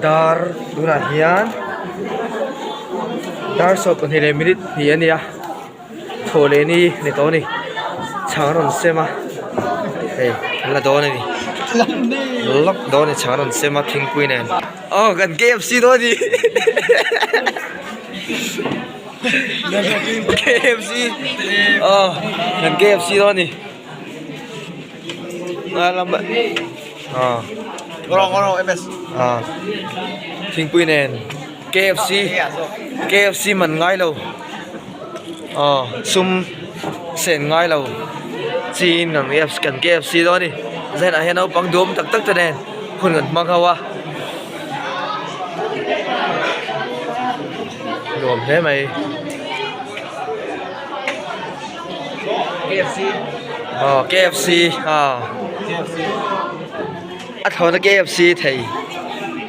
Dar tunah hian dar 22 leh minute hnih a ni a thawh leh ni ni tawh a ni chhang a rawn sem a hei an la dawn a ni lawk dawn a ni chhang a rawn sem a thingpui nen aw kan KFC dawn a ni KFC aw kan KFC dawn a ni. Thingpui nen KFC KFC man ngai lo aw sum sen ngai lo chin kan kan KFC dawn a ni zainah hian naupang duhawm tak tak te nen hun kan hmang ho a nuam hle mai. KFC aw KFC aw KFC a thlawna KFC thei.